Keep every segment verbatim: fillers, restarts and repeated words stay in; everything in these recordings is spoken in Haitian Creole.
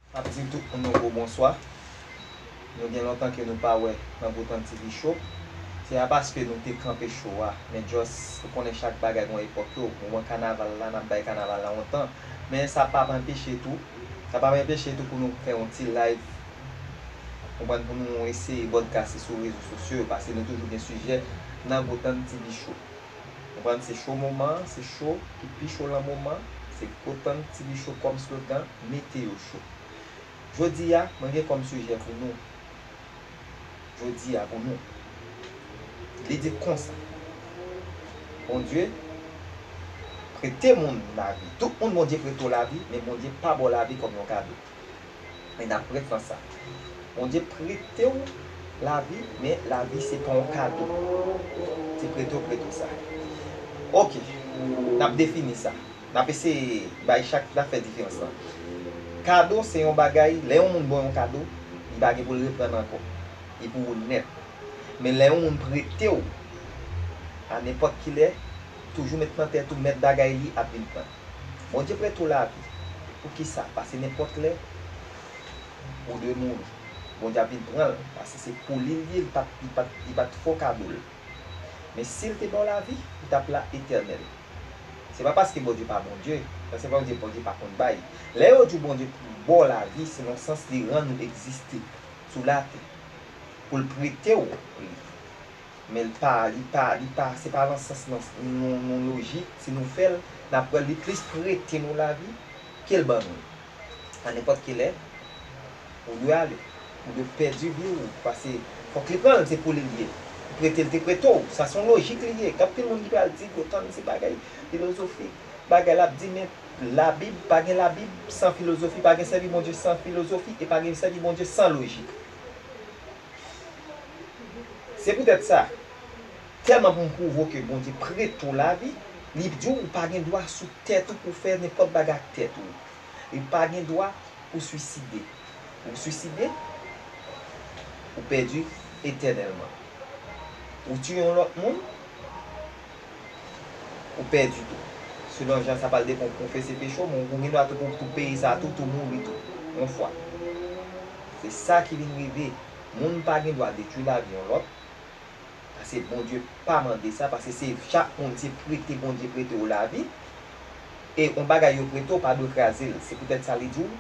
M ap di tout moun yon gwo bonswa. Nou gen lontan ke nou pa wè nan Gwo Tann T V Show. Se pa paske nou te kanpe show a, men just, ou konnen chak bagay gen yon epòk yo. Moman kanaval la, n ap bay kanaval la yon tan. Men sa p ap anpeche tou, sa p ap anpeche tou pou nou fè yon ti live, konprann, pou nou eseye bwodkase sou rezo sosyo yo, paske nou toujou gen sijè nan Gwo Tann T V Show. Konprann, se cho moman an, se cho ki pi cho lan moman, se Gwo Tann T V Show kòm slogan, mete yo cho. Jodi a, mwen gen kòm sijè pou nou. Jodi a pou nou. Li di konsa, Bondye prete moun lavi. Tout moun Bondye prete w lavi, men Bondye pa ba w lavi kòm yon kado. Men n ap repran sa. Bondye prete w lavi, men lavi se pa yon kado. Se prete w prete w sa. Oke, n ap defini sa. N ap eseye bay chak zafè diferans lan. Kado se yon bagay, lè yon moun ba w yon kado, li pa gen pou l reprann ankò. Li pou ou nèt. Men lè yon moun prete w, a nenpòt ki lè, toujou met nan tèt ou, mèt bagay li ap vin pran. Bondye prete w lavi. Poukisa? Paske nenpòt lè, ou dwe mouri. Bondye ap vin pran l, paske se pou li l ye, li pa, li pa, li pa t fè w kado l. Men si l te ba w lavi, li t ap la etènèl. Se pa paske Bondye pa Bondye, se pa paske Bondye pa konn bay. Lè yo di w Bondye ba w lavi, se nan sans li rann ou egziste sou latè. Pou l prete w li. Men l pa, li pa, li pa, se pa nan sans nan, nan, nan lojik, si nou fè l, n ap wè li plis prete nou lavi ke l ban nou. A nenpòt ki lè, ou dwe ale, ou dwe pèdi vi w, paske fòk li pran l, se pou li l ye. Ou prete l, te prete w, sa se yon lojik li ye. Gen anpil moun ki pral di, yo tann se bagay filozofik, bagay l ap di, men Labib, pa gen Labib san filozofi, pa gen sèvi Bondye san filozofi, e pa gen sèvi Bondye san lojik. Se poutèt sa, tèlman pou m pwouve w ke Bondye prete w lavi, li di w ou pa gen dwa sou tèt ou pou fè nenpòt bagay ak tèt ou. Li pa gen dwa pou swiside. Ou swiside, ou pèdi etènèlman. Ou tiye yon lòt moun, ou pèdi tou. Selon jan sa pral depann ou konfese peche w, men ou gen dwa tou pou, pou peye sa tou, tou mouri tou, yon fwa. Se sa ki vin rive. Moun pa gen dwa detwi lavi yon lòt, paske Bondye pa mande sa, paske se chak moun se prete Bondye prete w lavi, e yon bagay yo prete w pa dwe kraze l. Se poutèt sa li di w,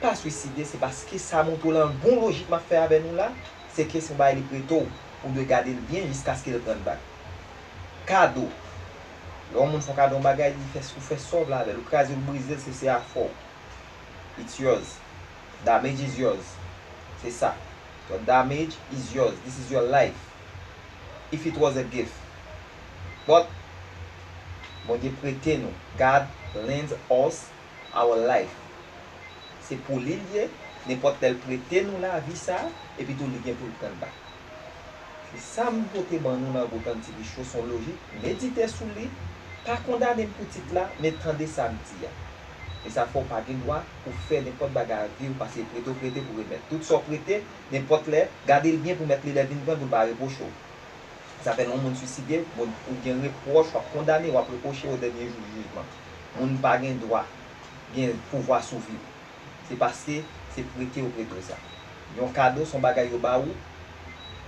pa swiside, se paske sa montre w lan bon lojik m ap fè avè nou la, se ke se yon bagay li prete w, ou dwe gade l byen jiskaske l pran l bak. Kado. Lè yon moun fè w kado yon bagay, li fè, ou fè sa w vle avè l, ou kraze l, ou brize l, se, se afè w. It's yours. Damage is yours. Se sa. Your damage is yours. This is your life. If it was a gift. But, Bondye prete nou. God lends us our life. Se pou li l ye, nenpòt lè l prete nou lavi sa, epi tou li gen pou l pran l bak. Se sa m pote ban nou nan Gwo Tann T V Show, se yon lojik, medite sou li, pa kondane m pou tit la, men tande sa m di a. E sa fè w pa gen dwa pou fè nenpòt bagay ak vi w, paske prete w prete pou remèt. Tout sa w prete, nenpòt lè, gade l byen pou mèt li lè vin pran l pou l pa repwoche w. Sa fè lè yon moun swiside, bon, ou gen repwòch, w ap kondane, w ap repwoche o dènye jou jijman. Moun pa gen dwa gen pouvwa sou vi w. Se paske se prete yo prete w sa. Yon kado se yon bagay yo ba ou,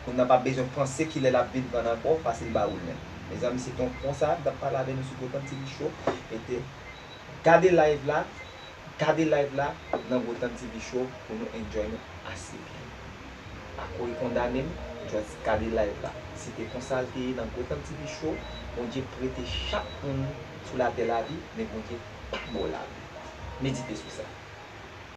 moun nan pa bezwen panse kilè l ap vin pran l ankò, paske l ba ou l menm. Mezanmi, se te yon konsèy m t ap pale avè nou sou Gwo Tann T V Show. Mete, gade live la, gade live la nan Gwo Tann T V Show pou nou enjoy nou ase byen. Pa kouri kondane m, just gade live la. Se te konsa l te ye nan Gwo Tann T V Show. Bondye prete chak moun sou latè lavi, men Bondye pa ba w lavi. Medite sou sa.